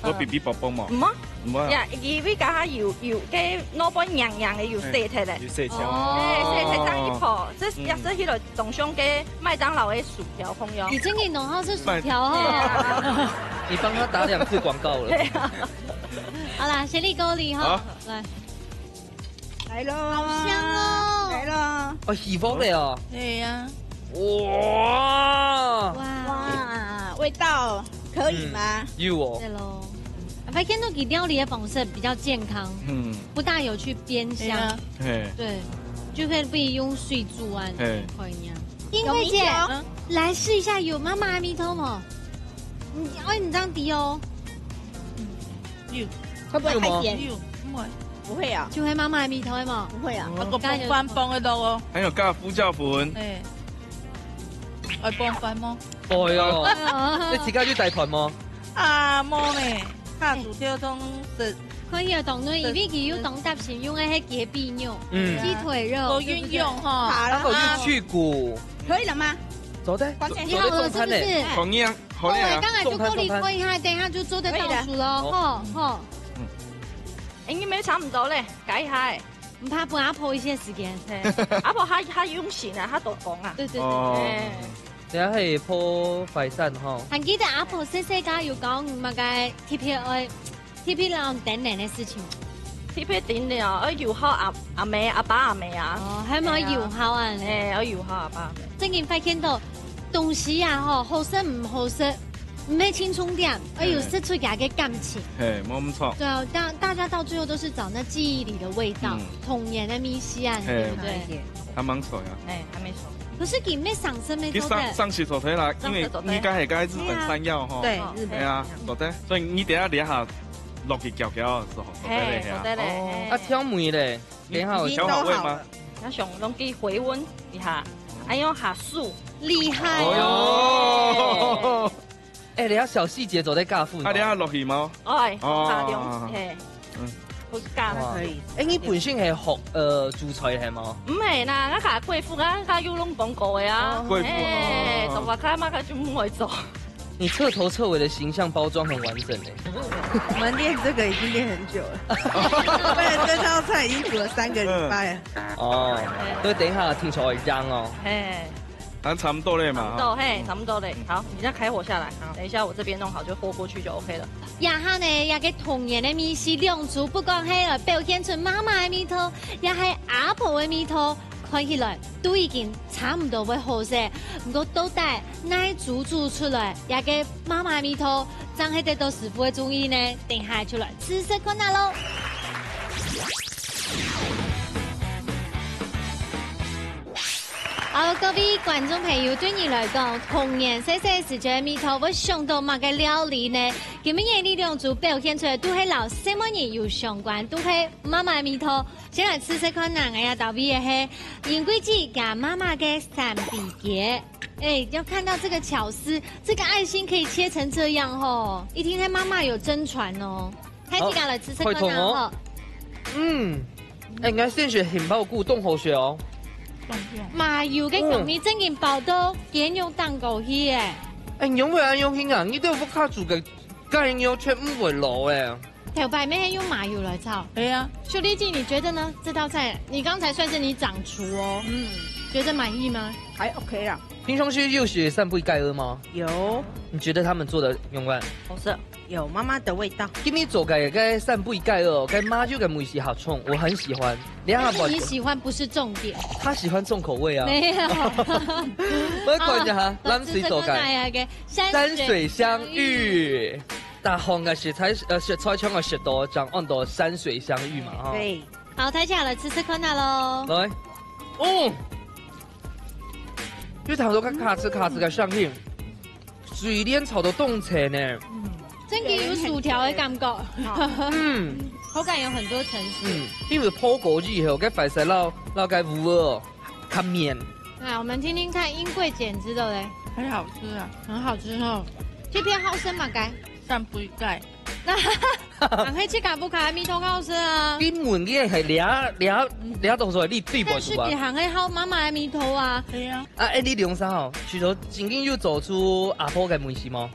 呃，會嗶嗶啵啵嘛。毋啊。毋會啊。呀，因為加下有，有个腦波癢癢个，有洗忒咧。有洗忒。哦。哎，洗忒正去烰，這，嗯。也係去了 當像个麥當勞个薯條共樣。你真个當好食薯條哦。你幫他打兩次廣告了。對啊。好啦，先立高麗哈，好。來。來囉。好香哦。來囉。哦，起風了哦。對呀。哇。哇。哇，味道可以嗎？嗯，有哦。對囉。發現到佢料理个方式比較健康。嗯。 不大有去煸香。對啊。嘿。對，就會被用水煮啊，嘿。可以啊。英惠姐，有米酒。來試一下有媽媽的味道無？你，哎，你這樣滴哦。有。會不會太鹹？有嗎？有，不會。不會啊。就係媽媽的味道係無？不會啊。嗯。那個剛剛有，磅磅个肉哦。還有加胡椒粉。哎。愛磅飯嗎？哎喲，哎喲。你自家去帶團嗎？啊，無呢，下次就當食可以啊，懂了，因為佢有懂得形容个係雞髀肉、嗯，雞腿肉，有運用哈。好了，然後又去骨，可以了嗎？走的，關鍵是，做得中餐呢。你好了，是不是？好，你啊，好，你啊。我剛才就夠你可以哈，等一下就做得倒數了，可以的。吼，吼。嗯。哎，你們差不多嘞，改一下哎。你怕分阿婆一些時間。嘿，阿婆她，她用心啊，她都講啊。對，對，對。哦。哎。等下還有破壞散吼。還記得阿婆細細个有教你麼个特別愛，特別讓等等的事情嗎？特別等等哦，愛有孝阿，阿姆、阿爸、阿姆啊。哦，還有沒有有孝啊？哎，愛有孝阿爸阿姆。正經發現到東西啊，吼，好食毋好食，毋係輕重點，愛有食出佢个感情。嘿，無毋著。對啊，大，大家到最後都是找那記憶裡的味道，嗯。童年的味緒啊，嘿。對不對？還蠻著呀。哎，還沒熟。可是佢毋係生食个，佢生，生食做得啦，因為你剛才講日本山藥吼。對，日本山藥。哎呀，做得，所以你等下這下落去攪攪，做得嘞，嘿啊。做得嘞，哦。嘿。啊，調味嘞，等下有調好味嗎？已經都好了。要想弄佢回溫一下，還要下水。厲害哦！哎喲！哎，你要小細節做得教訓哦。啊，你要落去嗎？哎，哦。下涼，嘿。嗯。不是教。哇。可以。哎，你本身係學，呃，煮菜係嗎？毋係啦，𠊎家貴婦，𠊎家有弄廣告个啊。哦。貴婦，嘿，哦。做麼个嘛，佢就毋會做。你徹頭徹尾的形象包裝很完整欸。我們練這個已經練很久了，為了這道菜已經煮了三個禮拜了。哦，所以等一下聽起來會香哦。嘿。啊，差不多了嘛，差不多，哈。嘿，差不多了。好，你再開火下來，好，等一下我這邊弄好就和過去就OK了。這下呢，這個童年个味緒，兩組不管係來表現出媽媽个味道，也係阿婆个味道， 看起來都已經差毋多會好勢，毋過到底哪組煮出來，這個媽媽味道，正係得到師傅个中意呢？等下就來試食看啊囉。好，各位觀眾朋友，對你來講，童年細細時節个味道，會想到麼个料理呢？今晡日這兩組表現出來，都係摎細妹人有相關，都係媽媽个味道。 先來試試看啊，𠊎這道味个係銀桂子佮媽媽个三杯雞。哎，要看到這個巧思，這個愛心可以切成這樣吼，一定係媽媽有真傳哦。開始來試試看啊，好，開動哦。吼。嗯，哎，𠊎先食杏鮑菇，當好食哦。麻油个香味正經包到雞肉頂高去耶。哎，仰會恁樣形啊？你對屋下煮个雞肉全毋會老哎。 頭擺乜係用麻油來炒。對啊。秀麗姐，你覺得呢？這道菜，你剛才算是你掌廚哦。嗯。覺得滿意嗎？還OK啦。平常時有食三杯雞仔嗎？有。你覺得他們做得仰般？好食。有媽媽的味道。今日做个該三杯雞仔，該麻油个味緒好重，我很喜歡。你看，但是你喜歡不是重點。他喜歡重口味啊。沒有。我看一下哈，好，藍水做个。來，試試看哪一個？山水香芋。山水香芋。 逐項个食材，呃，食材像个食到，正安到山水香芋嘛，吼。對。好，大家來試試看啊囉。來。哦。有聽到个咔哧咔哧个聲音，水蓮炒到當脆呢。嗯。真个有薯條个感覺。嗯。口感有很多層次。嗯，因為泡過以後，該壞屎摎，摎該芋仔哦， 較綿。來，我們聽聽看英貴簡直的嘞。很好吃啊。很好吃哦。這片好吃嘛，該？三杯雞。還係自家屋下个味道較好吃啊。根本你係這，這，這東西你對不住啊。但是你還係好媽媽个味道啊。對啊。啊，哎，你兩儕吼，除了正經有做出阿婆个味緒嗎？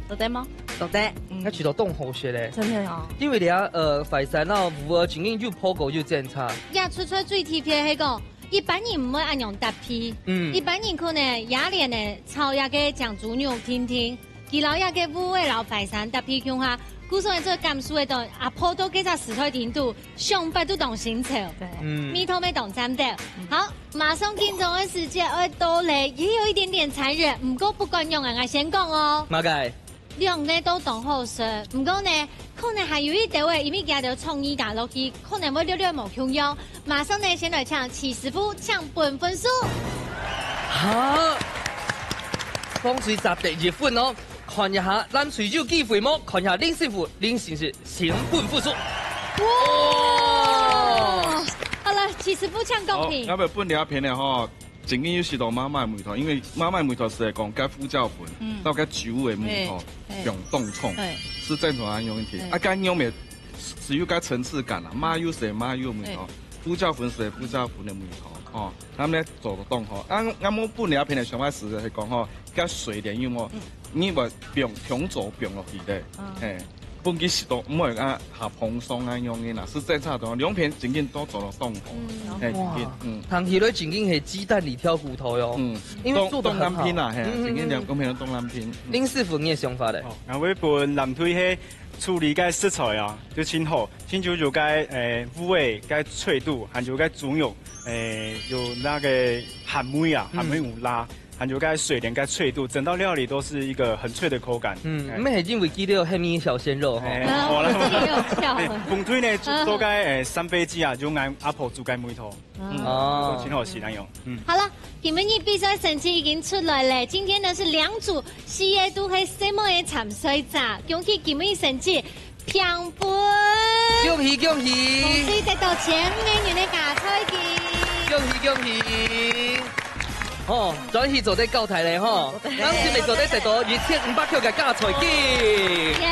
做得嗎？做得。嗯。該除了當好食嘞。真的哦。因為這，呃，壞屎摎芋仔正經又泡過又煎炒。呀，出出最特別係講， 一般人毋會恁樣搭配。嗯。一般人可能也連呢炒這個醬豬肉定定，佢摎這個芋仔摎壞屎搭配共下，故所以做感受會到阿婆到該隻時代定都，想法都當新潮。對。嗯。味道乜當讚的。嗯。好，馬上緊張个時節愛到咧，也有一點點殘忍，毋過不管仰般，𠊎先講哦。麼个？ 兩個都當好食，毋過呢，可能還有一兜仔，因為佢兜創意打落去，可能會略略無共樣。馬上呢，先來請徐師傅請分分數。好，風水十得一分哦，看一下藍隊有機會無？看一下林師傅，林先生先分分數。哇！好了，徐師傅請公平。好，要不要分兩片的吼？ 正經有食到媽媽个味道，因為媽媽个味道係講該胡椒粉，嗯。到該酒个味道，嘿，嘿。用凍沖，嘿。係正常恁樣个。嘿。啊，該肉面係有个層次感啊，麻油係麻油味道，胡椒粉係胡椒粉个味道，哦，佢等做到當好。啊，𠊎本來這片个想法係，係講吼，該水蓮油哦，你會放，通做放落去个，嘿，分佢食到毋會啊，下膨鬆啊樣个啦，係正常个，兩片正經都做到當好，嘿，正經，嗯。聽起來正經係雞蛋裡挑骨頭喲，嗯，因為做得很好。當，當難拼啊，嘿，嗯，嗯，正經兩，嗯。兩片都當難拼，嗯。林師傅，你个想法咧？哦，𠊎會分藍隊係處理个食材啊，就盡好，親像有个，誒，烏雞个脆度，還有个豬肉，誒，有那個鹹味啊，嗯。鹹味有辣。 還有該水蓮个脆度，整道料理都是一個很脆的口感。嗯，哎。毋係因為佢兜有黑米小鮮肉吼。哎，啊，好了。我們也有跳了。哎，紅隊呢，就做該，哎，三杯雞啊，就用俺阿婆煮該味道。嗯。哦。真好食，恁樣。嗯。好了，今晡日比賽成績已經出來了。今天呢是兩組，四個都係細妹个參賽者，恭喜今晡日成績 平分。恭喜恭喜！恭喜得到千五個銀个加菜金。恭喜恭喜！吼，轉去做得交代咧吼，當時咪做得得到一千五百塊个加菜金。耶！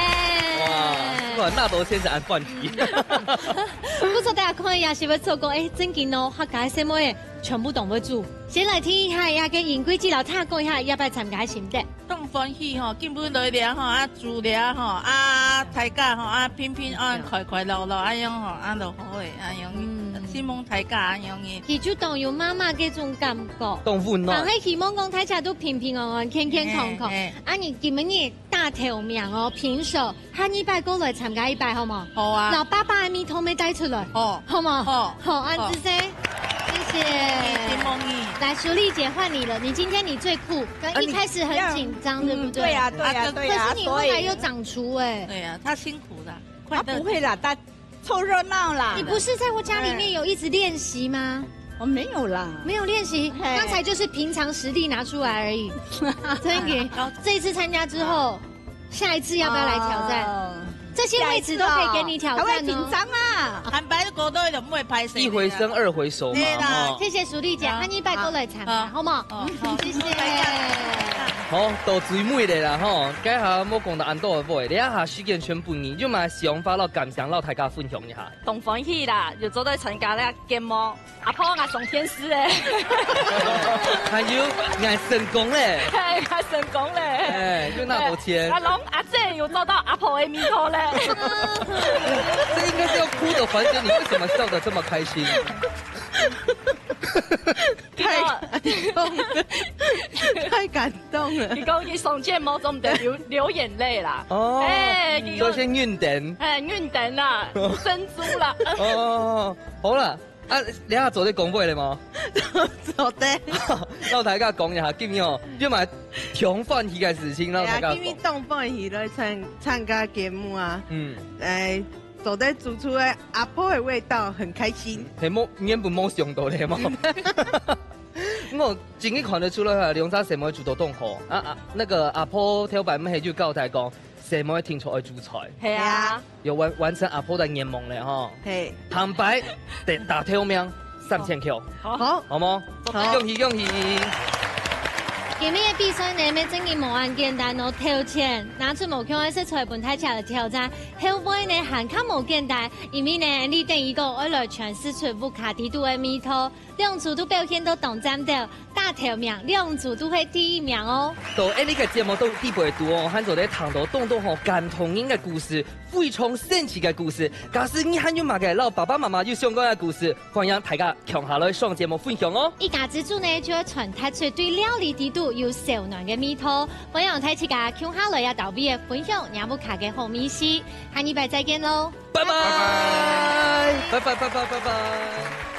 哇，哇，那都先生恁歡喜。不錯，大家看一下，是不是做過？哎，正經哦，客家个細妹全部都會煮。先來聽一下，呀，跟尹桂枝老師講一下，要不要參加个心得？ 當歡喜吼，今晡來尞吼，啊，煮尞吼，啊，大家吼，啊，平平安安、快快樂樂，恁樣吼，啊，就好誒，恁樣。嗯。希望大家恁樣誒。佢就當有媽媽該種感覺。當溫暖。還係希望講大家都平平安安、健健康康。嘿，嘿。啊，你今晡日打頭名哦，平手， 下二擺過來參加一擺，好無？好啊。摎爸爸个味道乜帶出來。好。好無？好。好，恁仔細。好。謝謝。承蒙你。來，淑麗姐換你了。你今天你最酷，剛一開始很緊張，啊，你，對不對？嗯，對啊，對啊，啊，可，對啊，可是你後來又長出欸。所以，對啊，她辛苦了，快樂。她不會啦，她湊熱鬧啦。你不是在我家裡面有一直練習嗎？哎。我沒有啦。沒有練習，嘿。剛才就是平常實力拿出來而已。真的，這一次參加之後， 下一次要不要來挑戰？哦。這些位置都可以給你挑戰哦。下一次哦，還會緊張啊。坦白講，都有點會拍手的啦。一回生，二回熟嘛，對啦。吼。謝謝淑麗姐，啊，下二擺過來參加，啊，好無？哦，好。謝謝。好，到最尾了啦，吼，該下莫講到恁多个話，這下時間全分你，有麼想法摎感想摎大家分享一下？當歡喜啦，又做得參加這個節目。 阿婆，𠊎上電視欸。還有，𠊎成功咧。係，𠊎成功咧。哎，又拿到錢。係，啊，摎阿姊又做到阿婆个味道咧。這應該是要哭的環節，你為什麼笑得這麼開心？太感動了，太感動了。佢講佢上節目做毋得流，流眼淚啦。哦，哎，佢講，所以先忍等。哎，忍等啦，生豬啦。哦，好啦， 啊，你下做得講話了嗎？做得。摎大家講一下，今日哦，有麼个當歡喜个事情，摎大家講。哎呀，今日當歡喜來參，參加節目啊。嗯。哎，做得煮出來阿婆个味道，很開心。係無，原本無想到的嘛。我真个看得出來哈，兩儕細妹煮到當好。啊，啊，那個阿婆頭擺毋係就交代講，細妹定著愛煮菜。係啊。 有完，完成阿婆个願望了吼。嘿。坦白，得打頭名三千塊。好。好。好無？好。恭喜，恭喜！今日个比賽呢，乜真个無恁簡單哦。頭前拿出無共个食材分大家來挑戰，後尾呢還較無簡單，因為呢，你等於講愛來詮釋出屋下底肚个味道。 兩組都表現到當讚斗，打頭名，兩組都係第一名哦。到𠊎俚个節目到底背肚哦，還做得聽到當多好感動人个故事，非常神奇个故事。假使你還有麼个摎爸爸媽媽有相關个故事，歡迎大家共下來上節目分享哦。一家之煮呢，就愛傳達出對料理底肚有燒暖个味道。歡迎大自家共下來也到位个分享，若屋下个好味緒。下禮拜再見咯。拜拜。拜拜。拜拜，拜拜，拜拜。